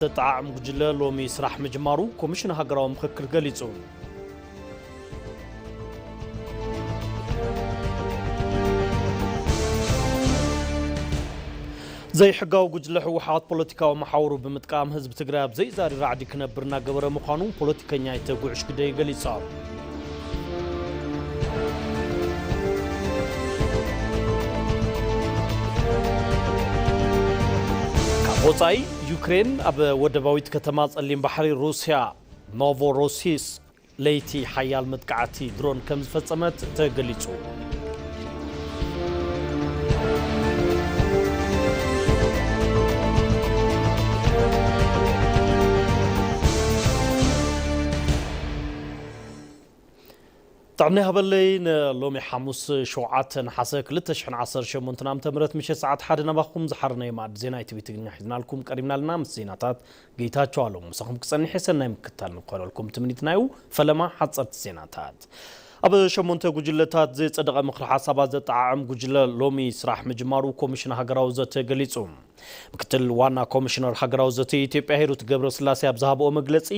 ዘጠዓዕም ጉጅለ ሎሚ ስራሕ ምጅማሩ ኮሚሽን ሃገራዊ ምኽክር ገሊጹ። ዘይሕጋዊ ጉጅለ ህወሓት ፖለቲካዊ መሓውሩ ብምጥቃም ህዝቢ ትግራይ ኣብ ዘይዛሪ ራዕዲ ክነብር እናገበረ ምዃኑ ፖለቲከኛ ኣይተ ጉዕሽ ግደይ ገሊጾም። ካብ ወጻኢ፣ ዩክሬን ኣብ ወደባዊት ከተማ ጸሊም ባሕሪ ሩስያ ኖቮሮሲስክ ለይቲ ሓያል መጥቃዕቲ ድሮን ከም ዝፈጸመት ተገሊጹ። ጥዕና ይሃበለይ። ንሎሚ ሓሙስ ሸውዓተ ነሓሰ ክልተ ሽሕን ዓሰርተ ሸሞንተን ዓመተ ምህረት ምሸት ሰዓት ሓደ ናባኹም ዝሓረናዮ መኣዲ ዜና ኢቲቪ ትግርኛ ሒዝናልኩም ቀሪብና ኣለና። ምስ ዜናታት ጌታቸው ኣለሙ ምሳኹም ክጸንሕ የሰናይ ምክታል ንኾነልኩም ትምኒትና እዩ። ፈለማ ሓጸርቲ ዜናታት። ኣብ ሸሞንተ ጉጅለታት ዝጸደቐ ምኽሪ ሓሳባት ዘጠዓዕም ጉጅለ ሎሚ ስራሕ ምጅማሩ ኮሚሽን ሃገራዊ ዘተ ገሊጹ። ምክትል ዋና ኮሚሽነር ሃገራዊ ዘተ ኢትዮጵያ ሂሩት ገብረስላሴ ኣብ ዝሃብኦ መግለጺ፣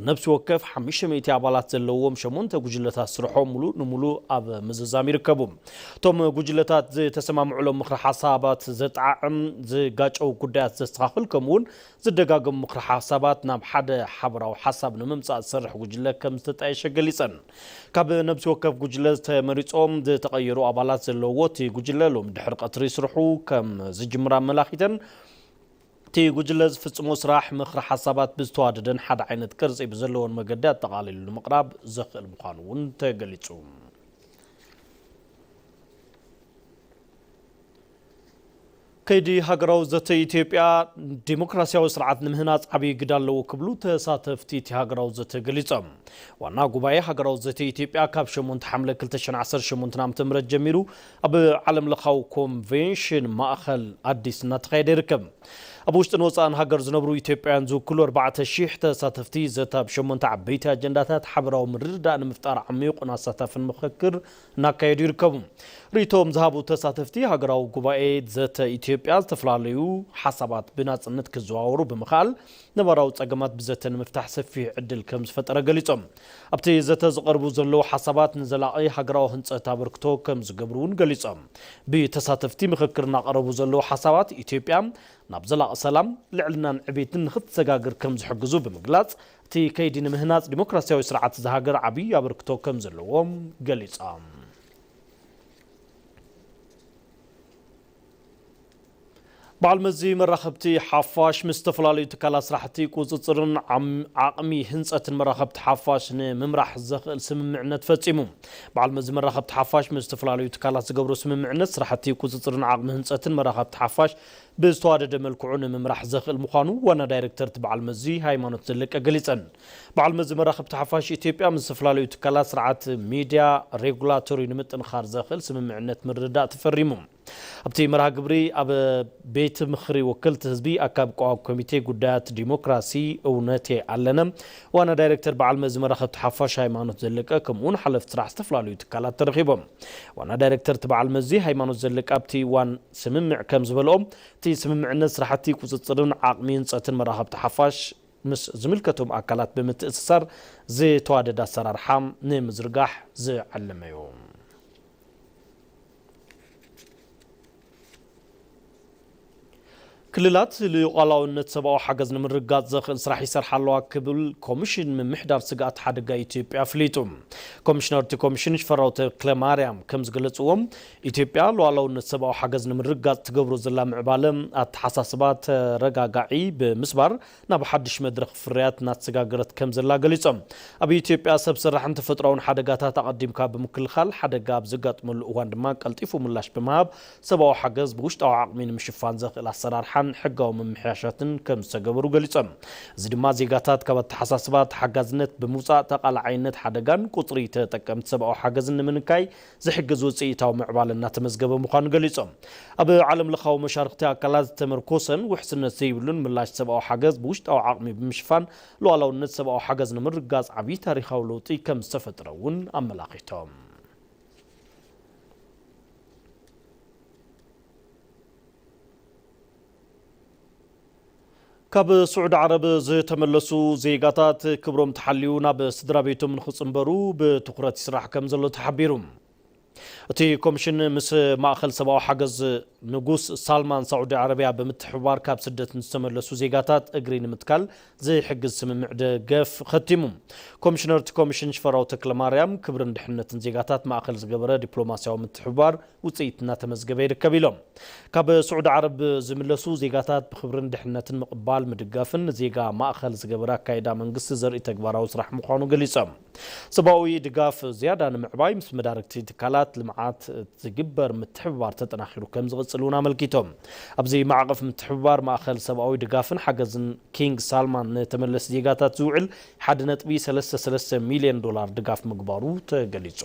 ነፍሲ ወከፍ ሓሙሽተ ሚእቲ ኣባላት ዘለዎም ሸሞንተ ጉጅለታት ስርሖም ሙሉእ ንሙሉእ ኣብ ምዝዛም ይርከቡ። እቶም ጉጅለታት ዝተሰማምዑሎም ምኽሪ ሓሳባት ዘጠዓዕም፣ ዝጋጨው ጉዳያት ዘስተኻኽል፣ ከምኡ እውን ዝደጋገሙ ምኽሪ ሓሳባት ናብ ሓደ ሓበራዊ ሓሳብ ንምምጻእ ዝሰርሕ ጉጅለ ከም ዝተጣየሸ ገሊጸን። ካብ ነብሲ ወከፍ ጉጅለ ዝተመሪጾም ዝተቐየሩ ኣባላት ዘለውዎ እቲ ጉጅለ ሎም ድሕሪ ቀትሪ ስርሑ ከም ዝጅምር ኣመላኺተን፣ እቲ ጉጅለ ዝፍጽሞ ስራሕ ምኽሪ ሓሳባት ብዝተዋደደን ሓደ ዓይነት ቅርጺ ብዘለዎን መገዲ ኣጠቓሊሉ ንምቕራብ ዘኽእል ምዃኑ እውን ተገሊጹ። ከይዲ ሃገራዊ ዘተ ኢትዮጵያ ዲሞክራሲያዊ ስርዓት ንምህናጽ ዓብዪ ግደ ኣለዎ ክብሉ ተሳተፍቲ እቲ ሃገራዊ ዘተ ገሊጾም። ዋና ጉባኤ ሃገራዊ ዘተ ኢትዮጵያ ካብ ሸሞንተ ሓምለ ክልተ ሽሕን ዓሰርተ ሸሞንተን ዓመተ ምህረት ጀሚሩ ኣብ ዓለም ለኻዊ ኮንቬንሽን ማእኸል ኣዲስ እናተኻየደ ይርከብ። ኣብ ውሽጥን ወፃእን ሃገር ዝነብሩ ኢትዮጵያውያን ዝውክሉ ኣርባዕተ ሺሕ ተሳተፍቲ ዘተ ኣብ ሸሞንተ ዓበይቲ ኣጀንዳታት ሓበራዊ ምርድዳእ ንምፍጣር ዓሚቑን ኣሳታፍን ምኽክር እናካየዱ ይርከቡ። ርእይቶም ዝሃቡ ተሳተፍቲ፣ ሃገራዊ ጉባኤ ዘተ ኢትዮጵያ ዝተፈላለዩ ሓሳባት ብናጽነት ክዘዋወሩ ብምኽኣል፣ ነባራዊ ጸገማት ብዘተ ንምፍታሕ ሰፊሕ ዕድል ከም ዝፈጠረ ገሊጾም። ኣብቲ ዘተ ዝቐርቡ ዘለዉ ሓሳባት ንዘላቒ ሃገራዊ ህንጸት ኣበርክቶ ከም ዝገብሩ እውን ገሊጾም። ብተሳተፍቲ ምኽክር እናቐረቡ ዘለዉ ሓሳባት፣ ኢትዮጵያ ናብ ዘላቒ ሰላም፣ ልዕልናን ዕቤትን ንኽትሰጋግር ከም ዝሕግዙ ብምግላጽ፣ እቲ ከይዲ ንምህናጽ ዲሞክራሲያዊ ስርዓት እዛ ሃገር ዓብዪ ኣበርክቶ ከም ዘለዎም ገሊጾም። በዓል መዚ መራኸብቲ ሓፋሽ ምስ ዝተፈላለዩ ትካላት ስራሕቲ ቁፅፅርን ዓም-፣ ዓቕሚ ህንፀትን መራኸብቲ ሓፋሽ ንምምራሕ ዘኽእል ስምምዕነት ፈፂሙ። በዓል መዚ መራኸብቲ ሓፋሽ ምስ ዝተፈላለዩ ትካላት ዝገብሮ ስምምዕነት ስራሕቲ ቁፅፅርን ዓቕሚ ህንፀትን መራኸብቲ ሓፋሽ ብዝተዋደደ መልክዑ ንምምራሕ ዘኽእል ምዃኑ ዋና ዳይሬክተር እቲ በዓል መዚ ሃይማኖት ዘለቀ ገሊፀን። በዓል መዚ መራኸብቲ ሓፋሽ ኢትዮጵያ ምስ ዝተፈላለዩ ትካላት ስርዓት ሚድያ ሬጉላቶሪ ንምጥንኻር ዘኽእል ስምምዕነት ምርድዳእ ተፈሪሙ። ኣብቲ መርሃ ግብሪ ኣብ ቤት ምኽሪ ወከልቲ ህዝቢ ኣካቢ ቀዋሚ ኮሚቴ ጉዳያት ዲሞክራሲ እውነቴ ኣለነ፣ ዋና ዳይሬክተር በዓል መዚ መራኸብቲ ሓፋሽ ሃይማኖት ዘለቀ፣ ከምኡውን ሓለፍቲ ስራሕ ዝተፈላለዩ ትካላት ተረኺቦም። ዋና ዳይሬክተር እቲ በዓል መዚ ሃይማኖት ዘለቀ ኣብቲ እዋን ስምምዕ ከም ዝበልኦ፣ እቲ ስምምዕነት ስራሕቲ ቁፅፅርን ዓቕሚ ህንፀትን መራኸብቲ ሓፋሽ ምስ ዝምልከቶም ኣካላት ብምትእስሳር ዝተዋደደ ኣሰራርሓ ንምዝርጋሕ ዝዓለመ እዩ። ክልላት ልኡላውነት ሰብኣዊ ሓገዝ ንምርግጋጽ ዘኽእል ስራሕ ይሰርሓ ኣለዋ ክብል ኮሚሽን ምምሕዳር ስግኣት ሓደጋ ኢትዮጵያ ኣፍሊጡ። ኮሚሽነር እቲ ኮሚሽን ሽፈራው ተክለማርያም ከም ዝገለጽዎም፣ ኢትዮጵያ ሉዓላውነት ሰብኣዊ ሓገዝ ንምርግጋጽ ትገብሮ ዘላ ምዕባለ ኣተሓሳስባ ተረጋጋዒ ብምስባር ናብ ሓድሽ መድረኽ ፍርያት እናተሰጋገረት ከም ዘላ ገሊጾም። ኣብ ኢትዮጵያ ሰብ ሰራሕን ተፈጥሮኣውን ሓደጋታት ኣቐዲምካ ብምክልኻል፣ ሓደጋ ኣብ ዘጋጥመሉ እዋን ድማ ቀልጢፉ ምላሽ ብምሃብ ሰብኣዊ ሓገዝ ብውሽጣዊ ዓቕሚ ንምሽፋን ዘኽእል ኣሰራርሓን ሕጋዊ ምምሕያሻትን ከም ዝተገበሩ ገሊጾም። እዚ ድማ ዜጋታት ካብ ኣተሓሳስባ ተሓጋዝነት ብምውጻእ ተቓላዓይነት ሓደጋን ቁጽሪ ተጠቀምቲ ሰብኣዊ ሓገዝን ንምንካይ ዝሕግዝ ውጽኢታዊ ምዕባለ እናተመዝገበ ምዃኑ ገሊጾም። ኣብ ዓለም ለኻዊ መሻርኽቲ ኣካላት ዝተመርኮሰን ውሕስነት ዘይብሉን ምላሽ ሰብኣዊ ሓገዝ ብውሽጣዊ ዓቕሚ ብምሽፋን ሉዓላውነት ሰብኣዊ ሓገዝ ንምርግጋጽ ዓብዪ ታሪኻዊ ለውጢ ከም ዝተፈጥረ እውን ኣመላኺቶም። ካብ ስዑዲ ዓረብ ዝተመለሱ ዜጋታት ክብሮም ተሓልዩ ናብ ስድራ ቤቶም ንኽጽንበሩ ብትኹረት ይስራሕ ከም ዘሎ ተሓቢሩ። እቲ ኮሚሽን ምስ ማእኸል ሰብኣዊ ሓገዝ ንጉስ ሳልማን ሳዑዲ ዓረብያ ብምትሕብባር ካብ ስደት ንዝተመለሱ ዜጋታት እግሪ ንምትካል ዝሕግዝ ስምምዕ ደገፍ ኸቲሙ። ኮሚሽነር እቲ ኮሚሽን ሽፈራው ተክለማርያም ክብርን ድሕነትን ዜጋታት ማእኸል ዝገበረ ዲፕሎማስያዊ ምትሕብባር ውፅኢት እናተመዝገበ ይርከብ ኢሎም። ካብ ስዑዲ ዓረብ ዝምለሱ ዜጋታት ብክብርን ድሕነትን ምቕባል ምድጋፍን ንዜጋ ማእኸል ዝገበረ ኣካይዳ መንግስቲ ዘርኢ ተግባራዊ ስራሕ ምዃኑ ገሊጾም። ሰብኣዊ ድጋፍ ዝያዳ ንምዕባይ ምስ መዳርግቲ ትካላት ልምዓት ዝግበር ምትሕብባር ተጠናኺሩ ከም ዝቕጽል እውን ኣመልኪቶም። ኣብዚ ማዕቐፍ ምትሕብባር ማእኸል ሰብኣዊ ድጋፍን ሓገዝን ኪንግ ሳልማን ንተመለስቲ ዜጋታት ዝውዕል ሓደ ነጥቢ ሰለስተ ሰለስተ ሚልዮን ዶላር ድጋፍ ምግባሩ ተገሊጹ።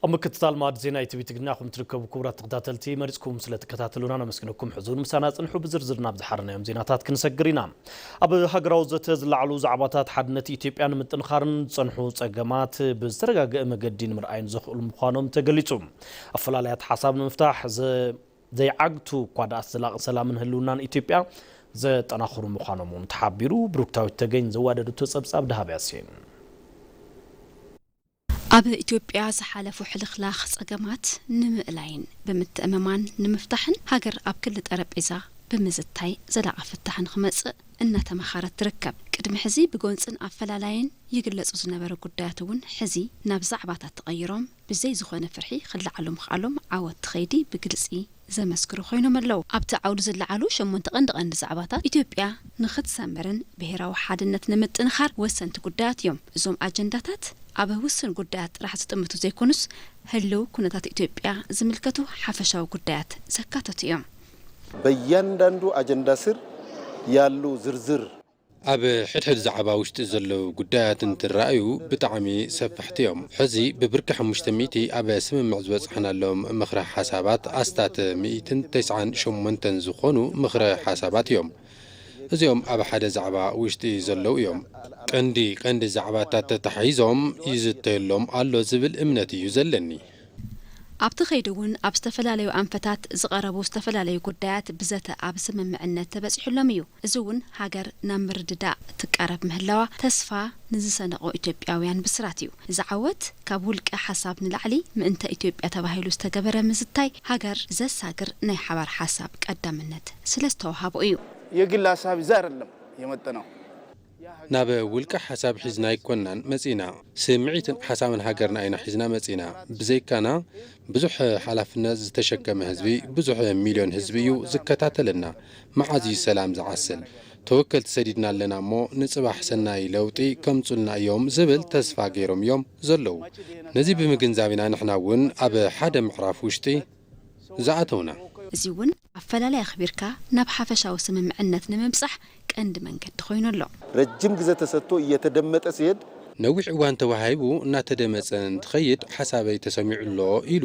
ኣብ ምክትታል ማዕድ ዜና ኢቲቪ ትግርኛ ኹም ትርከቡ ክቡራት ተኸታተልቲ፣ መሪጽኩም ስለ ትከታተሉና ነመስግነኩም። ሕዙን ምሳና ጽንሑ። ብዝርዝር ናብ ዝሓረናዮም ዜናታት ክንሰግር ኢና። ኣብ ሃገራዊ ዘተ ዝለዓሉ ዛዕባታት ሓድነት ኢትዮጵያ ንምጥንኻርን ዝጸንሑ ጸገማት ብዝተረጋገአ መገዲ ንምርኣይን ዘኽእሉ ምዃኖም ተገሊጹ። ኣፈላላያት ሓሳብ ንምፍታሕ ዘ-፣ ዘይዓግቱ እኳ ደኣስ ዘላቒ ሰላምን ህልውናን ኢትዮጵያ ዘጠናኽሩ ምዃኖም እውን ተሓቢሩ። ብሩክታዊት ተገኝ ዘዋደደቶ ጸብጻብ ደሃብ ያሲን። ኣብ ኢትዮጵያ ዝሓለፉ ሕልኽላኽ ጸገማት ንምእላይን ብምትእምማን ንምፍታሕን ሃገር ኣብ ክሊ ጠረጴዛ ብምዝታይ ዘላቒ ፍታሕ ንኽመጽእ እናተመኻረት ትርከብ። ቅድሚ ሕዚ ብጎንጽን ኣፈላላይን ይግለጹ ዝነበሩ ጉዳያት እውን ሕዚ ናብ ዛዕባታት ተቐይሮም ብዘይ ዝኾነ ፍርሒ ክለዓሉ ምኽኣሎም ዓወት ትኸይዲ ብግልጺ ዘመስክሩ ኮይኖም ኣለዉ። ኣብቲ ዓውዲ ዝለዓሉ ሸሞንተ ቀንዲ ቀንዲ ዛዕባታት ኢትዮጵያ ንኽትሰምርን ብሄራዊ ሓድነት ንምጥንኻር ወሰንቲ ጉዳያት እዮም። እዞም ኣጀንዳታት ኣብ ውሱን ጉዳያት ጥራሕ ዝጥምቱ ዘይኮኑስ ህልው ኩነታት ኢትዮጵያ ዝምልከቱ ሓፈሻዊ ጉዳያት ዘካተቱ እዮም። በእያንዳንዱ አጀንዳ ስር ያሉ ዝርዝር ኣብ ሕድሕድ ዛዕባ ውሽጢ ዘለዉ ጉዳያት እንትረኣዩ ብጣዕሚ ሰፋሕቲ እዮም። ሕዚ ብብርኪ ሓሙሽተ ሚእቲ ኣብ ስምምዕ ዝበጻሕናሎም ምኽረ ሓሳባት ኣስታት ሚእትን ተስዓን ሸሞንተን ዝኾኑ ምኽረ ሓሳባት እዮም። እዚኦም ኣብ ሓደ ዛዕባ ውሽጢ ዘለዉ እዮም። ቀንዲ ቀንዲ ዛዕባታት ተታሒዞም ይዝተየሎም ኣሎ ዝብል እምነት እዩ ዘለኒ። ኣብቲ ከይዲ እውን ኣብ ዝተፈላለዩ ኣንፈታት ዝቐረቡ ዝተፈላለዩ ጉዳያት ብዘተ ኣብ ስምምዕነት ተበፂሑሎም እዩ። እዚ እውን ሃገር ናብ ምርድዳእ ትቃረብ ምህላዋ ተስፋ ንዝሰነቑ ኢትዮጵያውያን ብስራት እዩ። እዚ ዓወት ካብ ውልቀ ሓሳብ ንላዕሊ ምእንተ ኢትዮጵያ ተባሂሉ ዝተገበረ ምዝታይ ሃገር ዘሳግር ናይ ሓባር ሓሳብ ቀዳምነት ስለ ዝተዋሃቦ እዩ። የግል ሀሳብ ይዘህ አይደለም የመጣነው። ናብ ውልቀ ሓሳብ ሒዝና ኣይኮናን መጺና። ስምዒትን ሓሳብን ሃገርና ኢና ሒዝና መጺና። ብዘይካና ብዙሕ ሓላፍነት ዝተሸከመ ህዝቢ፣ ብዙሕ ሚልዮን ህዝቢ እዩ ዝከታተለና። መዓዝ እዩ ሰላም ዝዓስል? ተወከልቲ ሰዲድና ኣለና እሞ ንጽባሕ ሰናይ ለውጢ ከምጹልና እዮም ዝብል ተስፋ ገይሮም እዮም ዘለዉ። ነዚ ብምግንዛብ ኢና ንሕና እውን ኣብ ሓደ ምዕራፍ ውሽጢ ዝኣተውና። እዚ እውን ኣፈላላይ ኣኽቢርካ ናብ ሓፈሻዊ ስምምዕነት ንምብጻሕ ቀንዲ መንገዲ ኮይኑ ኣሎ። ረጅም ግዜ ተሰጥቶ እየተደመጠ ሲሄድ ነዊሕ እዋን ተዋሂቡ እናተደመጸ እንትኸይድ ሓሳበይ ተሰሚዑ ኣሎ ኢሉ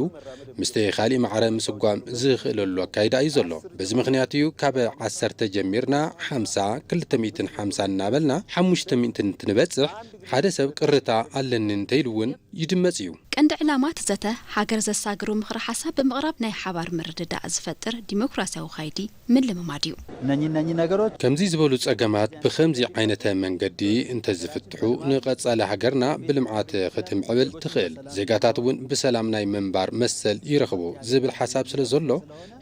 ምስቲ ካሊእ ማዕረ ምስጓም ዝኽእለሉ ኣካይዳ እዩ ዘሎ። በዚ ምኽንያት እዩ ካብ ዓሰርተ ጀሚርና ሓምሳ፣ ክልተ ሚእትን ሓምሳ እናበልና ሓሙሽተ ሚእትን እንትንበጽሕ ሓደ ሰብ ቅርታ ኣለኒ እንተኢሉ እውን ይድመጽ እዩ። ቀንዲ ዕላማ እቲ ዘተ፣ ሃገር ዘሳግሩ ምኽረ ሓሳብ ብምቕራብ ናይ ሓባር ምርድዳእ ዝፈጥር ዲሞክራሲያዊ ኻይዲ ምልምማድ እዩ። እነኚህ እነኚህ ነገሮች ከምዚ ዝበሉ ጸገማት ብኸምዚ ዓይነተ መንገዲ እንተዝፍትሑ ንቐጻሊ ሃገርና ብልምዓት ክትምዕብል ትኽእል። ዜጋታት እውን ብሰላም ናይ ምንባር መሰል ይረኽቡ ዝብል ሓሳብ ስለ ዘሎ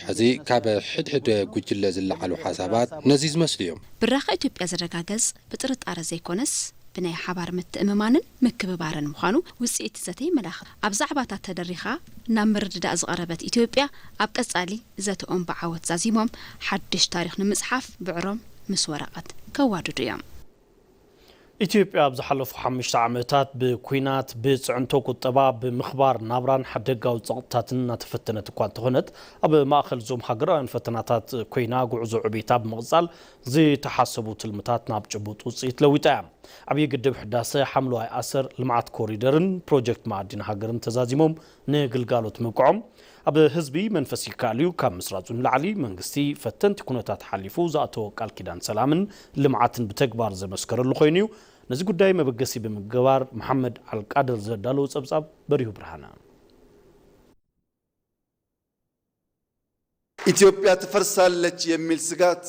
ሕዚ ካብ ሕድሕድ ጉጅለ ዝለዓሉ ሓሳባት ነዚ ዝመስሉ እዮም። ብራኸ ኢትዮጵያ ዝረጋገጽ ብጥርጣረ ዘይኮነስ ብናይ ሓባር ምትእምማንን ምክብባርን ምዃኑ ውጽኢት ዘተ የመላኽት። ኣብ ዛዕባታት ተደሪኻ ናብ ምርድዳእ ዝቐረበት ኢትዮጵያ ኣብ ቀጻሊ ዘተኦም ብዓወት ዛዚሞም ሓድሽ ታሪኽ ንምጽሓፍ ብዕሮም ምስ ወረቐት ከዋድዱ እዮም። ኢትዮጵያ ኣብ ዝሓለፉ ሓሙሽተ ዓመታት ብኲናት፣ ብጽዕንቶ ቁጠባ፣ ብምኽባር ናብራን ሓደጋዊ ጸቕጥታትን እናተፈተነት እኳ እንተኾነት፣ ኣብ ማእከል እዞም ሃገራውያን ፈተናታት ኮይና፣ ጉዕዞ ዕቤታ ብምቕጻል ዝተሓሰቡ ትልምታት ናብ ጭቡጥ ውጽኢት ለዊጣ እያ። ዓብዪ ግድብ ሕዳሰ፣ ሓምለዋይ ኣሰር፣ ልምዓት ኮሪደርን ፕሮጀክት መኣዲ ንሃገርን ተዛዚሞም ንግልጋሎት ምብቅዖም፣ ኣብ ህዝቢ መንፈስ ይከኣል እዩ። ካብ ምስራጹ ንላዕሊ መንግስቲ ፈተንቲ ኩነታት ሓሊፉ ዝኣተዎ ቃል ኪዳን ሰላምን ልምዓትን ብተግባር ዘመስከረሉ ኮይኑ እዩ። ነዚ ጉዳይ መበገሲ ብምግባር መሓመድ ኣልቃድር ዘዳለዎ ጸብጻብ በሪሁ ብርሃነ። ኢትዮጵያ ትፈርሳለች የሚል ስጋት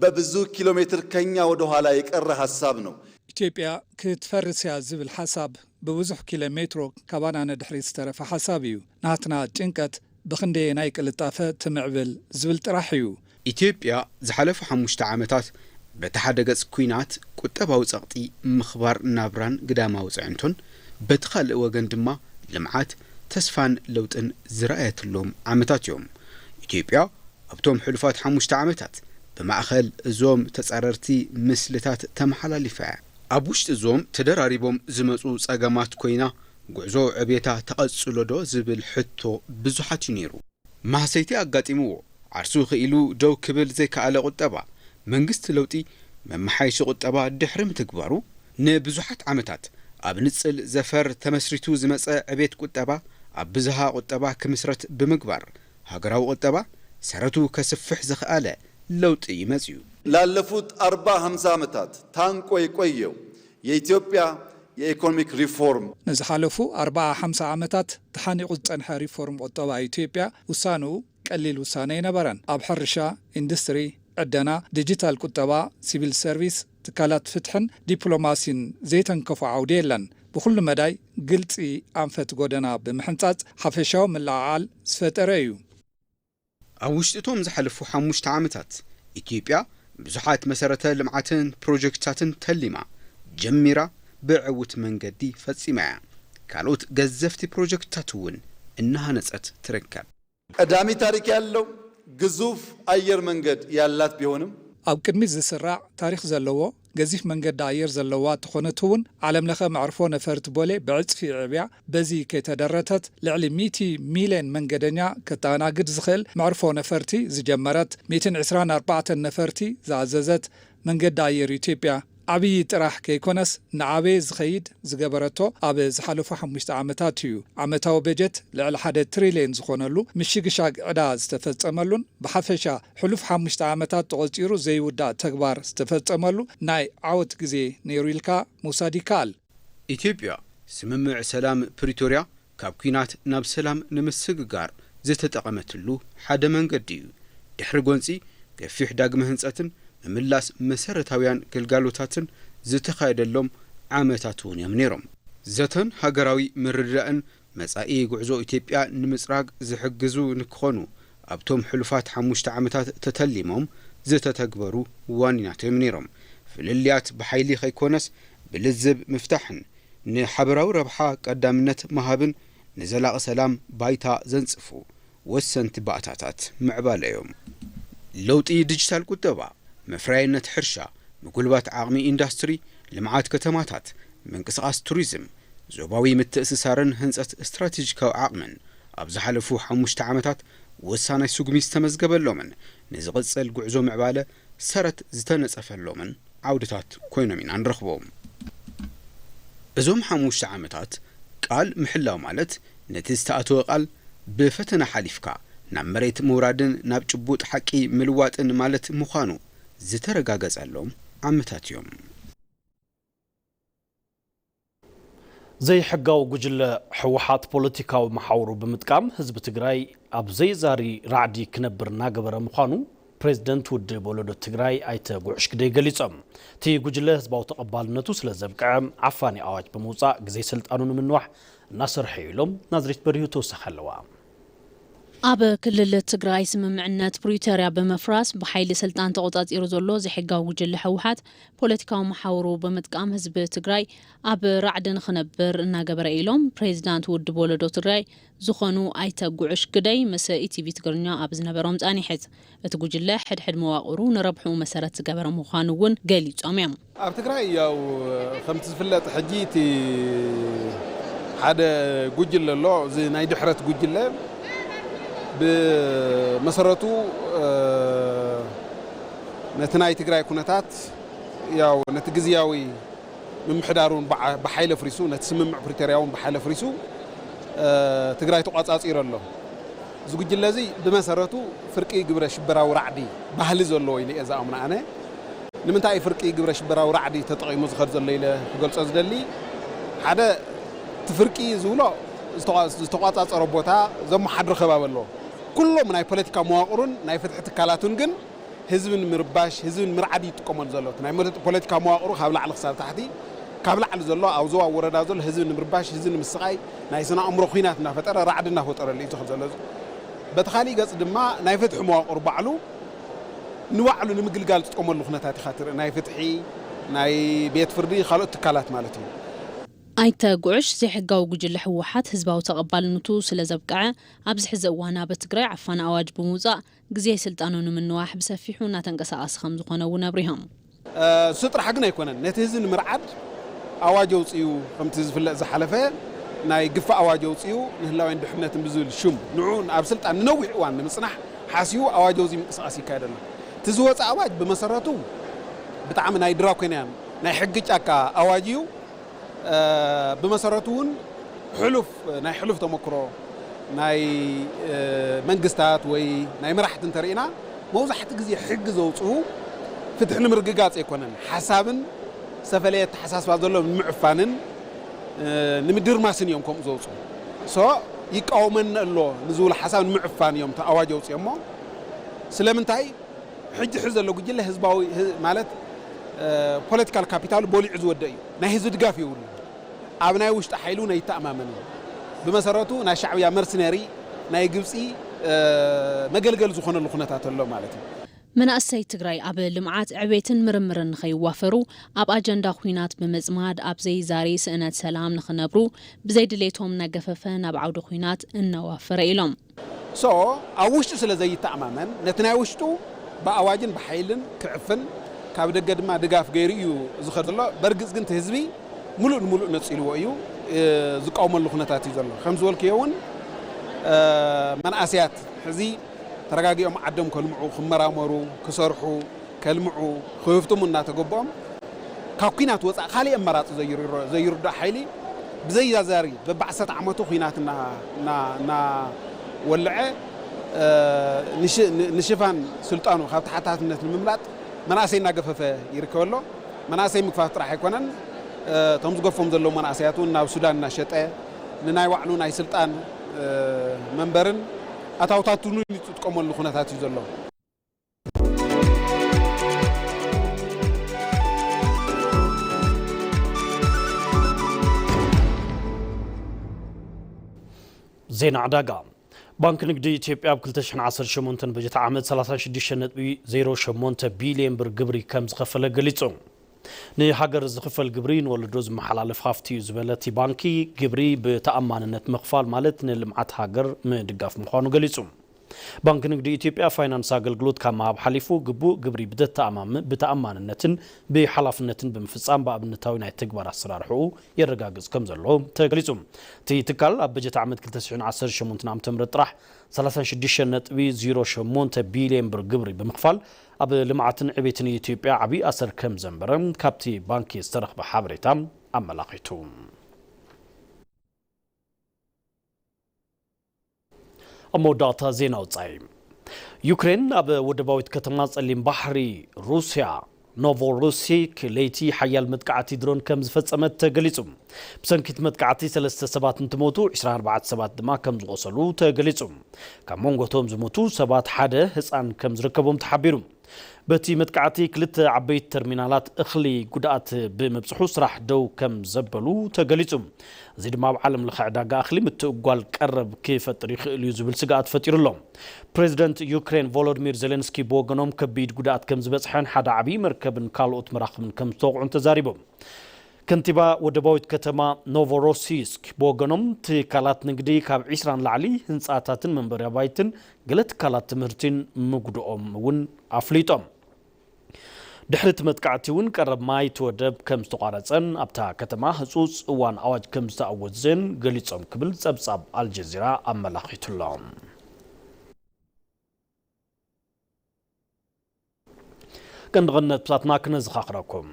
በብዙ ኪሎ ሜትር ከኛ ወደ ኋላ የቀረ ሐሳብ ነው። ኢትዮጵያ ክትፈርስ እያ ዝብል ሓሳብ ብብዙሕ ኪሎ ሜትሮ ካባና ንድሕሪት ዝተረፈ ሓሳብ እዩ። ናትና ጭንቀት ብኽንደየናይ ቅልጣፈ ትምዕብል ዝብል ጥራሕ እዩ። ኢትዮጵያ ዝሓለፉ ሓሙሽተ ዓመታት በቲ ሓደ ገጽ ኲናት፣ ቁጠባዊ ጸቕጢ፣ ምኽባር ናብራን ግዳማዊ ጽዕንቶን፣ በቲ ካልእ ወገን ድማ ልምዓት፣ ተስፋን ለውጥን ዝረኣየትሎም ዓመታት እዮም። ኢትዮጵያ ኣብቶም ሕሉፋት ሓሙሽተ ዓመታት ብማእኸል እዞም ተጻረርቲ ምስልታት ተመሓላሊፋ እያ። ኣብ ውሽጢ እዞም ተደራሪቦም ዝመጹ ጸገማት ኮይና፣ ጉዕዞ ዕብየታ ተቐጽሎ ዶ ዝብል ሕቶ ብዙሓት እዩ ነይሩ። ማህሰይቲ ኣጋጢምዎ ዓርሱ ክኢሉ ደው ክብል ዘይከኣለ ቁጠባ፣ መንግስቲ ለውጢ መመሓየሺ ቁጠባ ድሕሪ ምትግባሩ፣ ንብዙሓት ዓመታት ኣብ ንጽል ዘፈር ተመስሪቱ ዝመጸ ዕቤት ቁጠባ ኣብ ብዝሃ ቁጠባ ክምስረት ብምግባር፣ ሃገራዊ ቁጠባ ሰረቱ ከስፍሕ ዘኽኣለ ለውጢ እዩ መጺኡ። ላለፉት ኣርባ ሃምሳ ዓመታት ታንቆ የቆየው የኢትዮጵያ የኢኮኖሚክ ሪፎርም፣ ንዝሓለፉ ኣርብዓ ሓምሳ ዓመታት ተሓኒቑ ዝጸንሐ ሪፎርም ቁጠባ ኢትዮጵያ ውሳንኡ ቀሊል ውሳነ ኣይነበረን። ኣብ ሕርሻ፣ ኢንዱስትሪ፣ ዕደና፣ ዲጂታል ቁጠባ፣ ሲቪል ሰርቪስ፣ ትካላት ፍትሕን ዲፕሎማሲን ዘይተንከፎ ዓውዲ የለን። ብኹሉ መዳይ ግልጺ ኣንፈት ጎደና ብምሕንጻጽ ሓፈሻዊ ምልዕዓል ዝፈጠረ እዩ። ኣብ ውሽጢ እቶም ዝሓለፉ ሓሙሽተ ዓመታት፣ ኢትዮጵያ ብዙሓት መሰረተ ልምዓትን ፕሮጀክትታትን ተሊማ፣ ጀሚራ፣ ብዕዉት መንገዲ ፈጺማ እያ። ካልኦት ገዘፍቲ ፕሮጀክትታት እውን እናሃነጸት ትርከብ። ቀዳሚ ታሪክ ያለው ግዙፍ አየር መንገድ ያላት ቢሆንም፣ ኣብ ቅድሚት ዝስራዕ ታሪኽ ዘለዎ ገዚፍ መንገዲ ኣየር ዘለዋ እንተኾነት እውን፣ ዓለምለኸ መዕርፎ ነፈርቲ ቦሌ ብዕጽፊ ኣዕብያ፣ በዚ ከይተደረተት ልዕሊ ሚእቲ ሚልዮን መንገደኛ ከተኣናግድ ዝኽእል መዕርፎ ነፈርቲ ዝጀመረት፣ ሚእትን ዕስራን ኣርባዕተን ነፈርቲ ዝኣዘዘት መንገዲ ኣየር ኢትዮጵያ፣ ዓብዪ ጥራሕ ከይኮነስ ንዓበየ ዝኸይድ ዝገበረቶ ኣብ ዝሓለፉ ሓሙሽተ ዓመታት እዩ። ዓመታዊ በጀት ልዕሊ ሓደ ትሪልየን ዝኾነሉ ምሽግሻግ ዕዳ ዝተፈጸመሉን ብሓፈሻ ሕሉፍ ሓሙሽተ ዓመታት ተቖጺሩ ዘይውዳእ ተግባር ዝተፈጸመሉ ናይ ዓወት ግዜ ነይሩ ኢልካ ምውሳድ ይከኣል። ኢትዮጵያ ስምምዕ ሰላም ፕሪቶርያ ካብ ኲናት ናብ ሰላም ንምስግጋር ዝተጠቐመትሉ ሓደ መንገዲ እዩ። ድሕሪ ጎንጺ ገፊሕ ዳግመ ህንጸትን ምምላስ መሰረታውያን ግልጋሎታትን ዝተኻየደሎም ዓመታት እውን እዮም ነይሮም። ዘተን ሃገራዊ ምርድዳእን መጻኢ ጉዕዞ ኢትዮጵያ ንምጽራግ ዝሕግዙ ንክኾኑ ኣብቶም ሕሉፋት ሓሙሽተ ዓመታት ተተሊሞም ዝተተግበሩ ዋኒናት እዮም ነይሮም። ፍልልያት ብሓይሊ ከይኮነስ ብልዝብ ምፍታሕን ንሓበራዊ ረብሓ ቀዳምነት ምሃብን ንዘላቒ ሰላም ባይታ ዘንጽፉ ወሰንቲ ባእታታት ምዕባለ እዮም። ለውጢ ዲጂታል ቁጠባ፣ መፍረያይነት ሕርሻ፣ ምጉልባት ዓቕሚ ኢንዳስትሪ፣ ልምዓት ከተማታት፣ ምንቅስቓስ ቱሪዝም፣ ዞባዊ ምትእስሳርን ህንፀት ስትራቴጂካዊ ዓቕምን ኣብ ዝሓለፉ ሓሙሽተ ዓመታት ወሳናይ ስጉሚ ዝተመዝገበሎምን ንዝቕፅል ጉዕዞ ምዕባለ ሰረት ዝተነፀፈሎምን ዓውድታት ኮይኖም ኢና ንረኽቦም። እዞም ሓሙሽተ ዓመታት ቃል ምሕላው ማለት ነቲ ዝተኣተወ ቃል ብፈተና ሓሊፍካ ናብ መሬት ምውራድን ናብ ጭቡጥ ሓቂ ምልዋጥን ማለት ምዃኑ ዝተረጋገጸሎም ዓመታት እዮም። ዘይሕጋዊ ጉጅለ ህወሓት ፖለቲካዊ መሓውሩ ብምጥቃም ህዝቢ ትግራይ ኣብ ዘይዛሪ ራዕዲ ክነብር እናገበረ ምዃኑ ፕሬዝደንት ውድብ ወለዶ ትግራይ ኣይተ ጉዕሽ ግደይ ገሊፆም። እቲ ጉጅለ ህዝባዊ ተቐባልነቱ ስለ ዘብቅዐ ዓፋኒ ኣዋጅ ብምውፃእ ግዜ ስልጣኑ ንምንዋሕ እናሰርሐ እዩ ኢሎም። ናዝሬት በሪሁ ተወሳኺ ኣለዋ። ኣብ ክልል ትግራይ ስምምዕነት ፕሪቶርያ ብምፍራስ ብሓይሊ ስልጣን ተቖጻጺሩ ዘሎ ዘይሕጋዊ ጉጅለ ህወሓት ፖለቲካዊ መሓውሩ ብምጥቃም ህዝቢ ትግራይ ኣብ ራዕዲ ንኽነብር እናገበረ ኢሎም ፕሬዚዳንት ውድብ ወለዶ ትግራይ ዝኾኑ ኣይተ ጉዕሽ ግደይ ምስ ኢቲቪ ትግርኛ ኣብ ዝነበሮም ጻኒሕት። እቲ ጉጅለ ሕድሕድ መዋቕሩ ንረብሕኡ መሰረት ዝገበረ ምዃኑ እውን ገሊጾም እዮም። ኣብ ትግራይ ያው ከምቲ ዝፍለጥ ሕጂ እቲ ሓደ ጉጅለ ኣሎ፣ እዚ ናይ ድሕረት ጉጅለ ብመሰረቱ ነቲ ናይ ትግራይ ኩነታት ያው ነቲ ግዝያዊ ምምሕዳሩን ብዓ- ብሓይለ ፍሪሱ ነቲ ስምምዕ ፕሪቶርያ እውን ብሓይለ ፍሪሱ ትግራይ ተቋጻጺሩ ኣሎ። እዚ ጉጅለ እዚ ብመሰረቱ ፍርቂ ግብረ ሽበራዊ ራዕዲ ባህሊ ዘለዎ ኢለ እየ ዝኣምኖ ኣነ። ንምንታይ እዩ ፍርቂ ግብረ ሽበራዊ ራዕዲ ተጠቒሙ ዝኸድ ዘሎ ኢለ ክገልጾ ዝደሊ፣ ሓደ እቲ ፍርቂ ዝብሎ ዝተቋ- ዝተቋጻጸሮ ቦታ ዘመሓድሮ ከባቢ ኣለዎ። ኩሎም ናይ ፖለቲካ መዋቕሩን ናይ ፍትሒ ትካላቱን ግን ህዝቢ ንምርባሽ ህዝቢ ንምርዓድ እዩ ዝጥቀመሉ ዘሎ። እቲ ናይ ሞለ- ፖለቲካ መዋቕሩ ካብ ላዕሊ ክሳብ ታሕቲ ካብ ላዕሊ ዘሎ ኣብ ዞባ ወረዳ ዘሎ ህዝቢ ንምርባሽ ህዝቢ ንምስቓይ ናይ ስነ ኣእምሮ ኲናት እናፈጠረ ራዕዲ እናፈጠረሉ እዩ ዝኸድ ዘሎ። በቲ ካሊእ ገፅ ድማ ናይ ፍትሒ መዋቕሩ ባዕሉ ንባዕሉ ንምግልጋል ዝጥቀመሉ ኩነታት ኢኻ ትርኢ። ናይ ፍትሒ ናይ ቤት ፍርዲ ካልኦት ትካላት ማለት እዩ። ኣይተ ጉዕሽ ዘይሕጋዊ ጉጅለ ህወሓት ህዝባዊ ተቐባልነቱ ስለ ዘብቅዐ ኣብዚ ሕዚ እዋን ኣብ ትግራይ ዓፋን ኣዋጅ ብምውፃእ ግዜ ስልጣኑ ንምንዋሕ ብሰፊሑ እናተንቀሳቐሰ ከም ዝኾነ እውን ኣብሪሆም። እሱ ጥራሕ ግን ኣይኮነን። ነቲ ህዝቢ ንምርዓድ ኣዋጅ ኣውፅኡ፣ ከምቲ ዝፍለጥ ዝሓለፈ ናይ ግፋ ኣዋጅ ኣውፅኡ ንህላወን ድሕነትን ብዝብል ሽም ንዑ ኣብ ስልጣን ንነዊሕ እዋን ንምፅናሕ ሓስዩ ኣዋጅ ኣውፅኡ ምንቅስቃስ ይካየድ ኣሎ። እቲ ዝወፀ ኣዋጅ ብመሰረቱ ብጣዕሚ ናይ ድራኮንያን ናይ ሕጊ ጫካ ኣዋጅ እዩ። ብመሰረቱ እውን ሕሉፍ ናይ ሕሉፍ ተመክሮ ናይ መንግስታት ወይ ናይ መራሕቲ እንተርኢና መብዛሕቲ ግዜ ሕጊ ዘውፅኡ ፍትሒ ንምርግጋፅ ኣይኮነን፣ ሓሳብን ዝተፈለየ ኣተሓሳስባ ዘሎ ንምዕፋንን ንምድርማስን እዮም ከምኡ ዘውፅኡ። ሶ ይቃወመኒ ኣሎ ንዝብሉ ሓሳብ ንምዕፋን እዮም እቲ ኣዋጅ ኣውፅኦሞ። ስለምንታይ ሕጂ ሕዚ ዘሎ ጉጅለ ህዝባዊ ማለት ፖለቲካል ካፒታሉ በሊዑ ዝወደ እዩ። ናይ ህዝቢ ድጋፍ የብሉ። ኣብ ናይ ውሽጢ ሓይሉ ነይተኣማመን እዩ። ብመሰረቱ ናይ ሻዕብያ መርስነሪ ናይ ግብፂ መገልገል ዝኾነሉ ኩነታት ኣሎ ማለት እዩ። መናእሰይ ትግራይ ኣብ ልምዓት ዕቤትን ምርምርን ንኸይዋፈሩ ኣብ ኣጀንዳ ኲናት ብምፅማድ ኣብ ዘይዛሪ ስእነት ሰላም ንኽነብሩ ብዘይድሌቶም እናገፈፈ ናብ ዓውዲ ኲናት እናዋፈረ ኢሎም። ሶ ኣብ ውሽጡ ስለ ዘይተኣማመን ነቲ ናይ ውሽጡ ብኣዋጅን ብሓይልን ክዕፍን ካብ ደገ ድማ ድጋፍ ገይሩ እዩ ዝኸድ ዘሎ። በርግፅ ግን እቲ ህዝቢ ሙሉእ ንሙሉእ ነፂልዎ እዩ ዝቃወመሉ ኩነታት እዩ ዘሎ። ከም ዝበልክዮ እውን መናእሰያት ሕዚ ተረጋጊኦም ዓዶም ከልምዑ ክመራመሩ ክሰርሑ ከልምዑ ክህፍትሙ እናተገበኦም ካብ ኲናት ወፃእ ካሊእ ኣማራፂ ዘይርድኦ ሓይሊ ብዘይዛዛሪ በብዓሰርተ ዓመቱ ኲናት እናወልዐ ንሽፋን ስልጣኑ ካብ ተሓታትነት ንምምላጥ መናእሰይ እናገፈፈ ይርከብ ኣሎ። መናእሰይ ምግፋፍ ጥራሕ ኣይኮነን፣ እቶም ዝገፎም ዘለዉ መናእሰያት እውን ናብ ሱዳን እናሸጠ ንናይ ባዕሉ ናይ ስልጣን መንበርን ኣታውታቱን ይጥቀመሉ ኩነታት እዩ ዘሎ። ዜና ዕዳጋ። ባንክ ንግዲ ኢትዮጵያ ኣብ ክልተ ሽሕን ዓሰርተ ሸሞንተን በጀት ዓመት ሰላሳ ሽዱሽተ ነጥቢ ዜሮ ሸሞንተ ቢልዮን ብር ግብሪ ከም ዝኸፈለ ገሊጹ። ንሃገር ዝኽፈል ግብሪ ንወለዶ ዝመሓላለፍ ሃፍቲ እዩ ዝበለ እቲ ባንኪ፣ ግብሪ ብተኣማንነት ምኽፋል ማለት ንልምዓት ሃገር ምድጋፍ ምዃኑ ገሊጹ። ባንክ ንግዲ ኢትዮጵያ ፋይናንስ ኣገልግሎት ካብ ምሃብ ሓሊፉ ግቡእ ግብሪ ብተተኣማም- ብተኣማንነትን ብሓላፍነትን ብምፍጻም ብኣብነታዊ ናይ ተግባር ኣሰራርሕኡ የረጋግጽ ከም ዘሎ ተገሊጹ። እቲ ትካል ኣብ በጀት ዓመት ክልተ ሽሕን ዓሰርተ ሸሞንተን ዓመተ ምህረት ጥራሕ ሰላሳ ሽዱሽተ ነጥቢ ዜሮ ሸሞንተ ቢልዮን ብር ግብሪ ብምኽፋል ኣብ ልምዓትን ዕቤትን ኢትዮጵያ ዓብዪ ኣሰር ከም ዘንበረ ካብቲ ባንኪ ዝተረኽበ ሓበሬታ ኣመላኺቱ። ኣብ መወዳእታ ዜና ወጻኢ። ዩክሬን ኣብ ወደባዊት ከተማ ጸሊም ባሕሪ ሩስያ ኖቮሮሲክ ለይቲ ሓያል መጥቃዕቲ ድሮን ከም ዝፈጸመት ተገሊጹ። ብሰንኪ እቲ መጥቃዕቲ ሰለስተ ሰባት እንትሞቱ፣ ዕስራን ኣርባዕተ ሰባት ድማ ከም ዝቖሰሉ ተገሊጹ። ካብ መንጎ እቶም ዝሞቱ ሰባት ሓደ ህጻን ከም ዝርከቦም ተሓቢሩ። በቲ መጥቃዕቲ ክልተ ዓበይቲ ተርሚናላት እኽሊ ጉድኣት ብምብፅሑ ስራሕ ደው ከም ዘበሉ ተገሊፁ። እዚ ድማ ኣብ ዓለም ለኸ ዕዳጋ እኽሊ ምትእጓል ቀረብ ክፈጥር ይኽእል እዩ ዝብል ስግኣት ፈጢሩ ኣሎ። ፕሬዚደንት ዩክሬን ቮሎዲሚር ዜሌንስኪ ብወገኖም ከቢድ ጉድኣት ከም ዝበፅሐን ሓደ ዓብዪ መርከብን ካልኦት መራኽብን ከም ዝተወቕዑን ተዛሪቦም። ከንቲባ ወደባዊት ከተማ ኖቮሮሲስክ ብወገኖም ትካላት ንግዲ ካብ ዒስራ ንላዕሊ ህንፃታትን መንበሪ ኣባይትን ገለ ትካላት ትምህርቲን ምጉድኦም እውን ኣፍሊጦም። ድሕሪ እቲ መጥቃዕቲ እውን ቀረብ ማይ እቲ ወደብ ከም ዝተቋረፀን ኣብታ ከተማ ህፁፅ እዋን ኣዋጅ ከም ዝተኣወጀን ገሊፆም ክብል ፀብፃብ ኣልጀዚራ ኣመላኺቱሎም። ቀንዲ ቀንዲ ነጥብታትና ክነዘኻኽረኩም።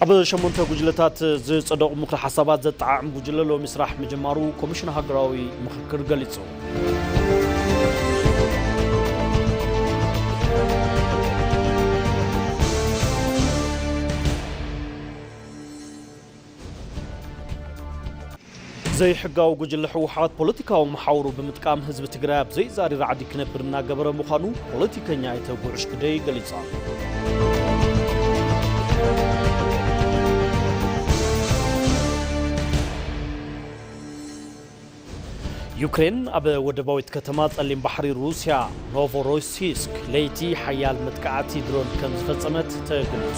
ኣብ ሸሞንተ ጉጅለታት ዝጸደቑ ምኽሪ ሓሳባት ዘጠዓዕም ጉጅለ ሎሚ ስራሕ ምጅማሩ ኮሚሽን ሃገራዊ ምኽክር ገሊጹ። ዘይሕጋዊ ጉጅለ ህወሓት ፖለቲካዊ መሓውሩ ብምጥቃም ህዝቢ ትግራይ ኣብ ዘይዛሪ ራዕዲ ክነብር እናገበረ ምዃኑ ፖለቲከኛ ኣይተ ጉዕሽ ግደይ ገሊጻ። ዩክሬን ኣብ ወደባዊት ከተማ ጸሊም ባሕሪ ሩስያ ኖቮሮሲስክ ለይቲ ሓያል መጥቃዕቲ ድሮን ከም ዝፈጸመት ተገሊጹ።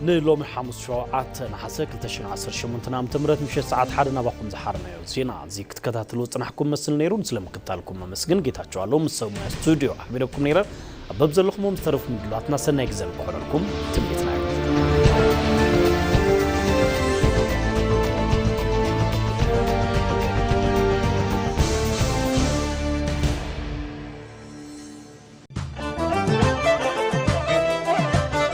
ንሎሚ ሓሙስ ሸውዓተ ነሓሰ ክልተ ሽሕን ዓሰርተ ሸሞንተን ዓመተ ምህረት ምሸት ሰዓት ሓደ ናባኹም ዝሓርናዮ ዜና እዚ ክትከታተሉ ዝጽናሕኩም መስል ነይሩ። ንስለ ምክትታልኩም መመስግን። ጌታቸው ኣለዉ ምስ ሰብ ሞያ ስቱዲዮ ኣሕቢረኩም ነይረ። ኣብ በብዘለኹም ዝተረፉ ምድላዋትና ሰናይ ግዜ ንክኾነልኩም ትምኒትና።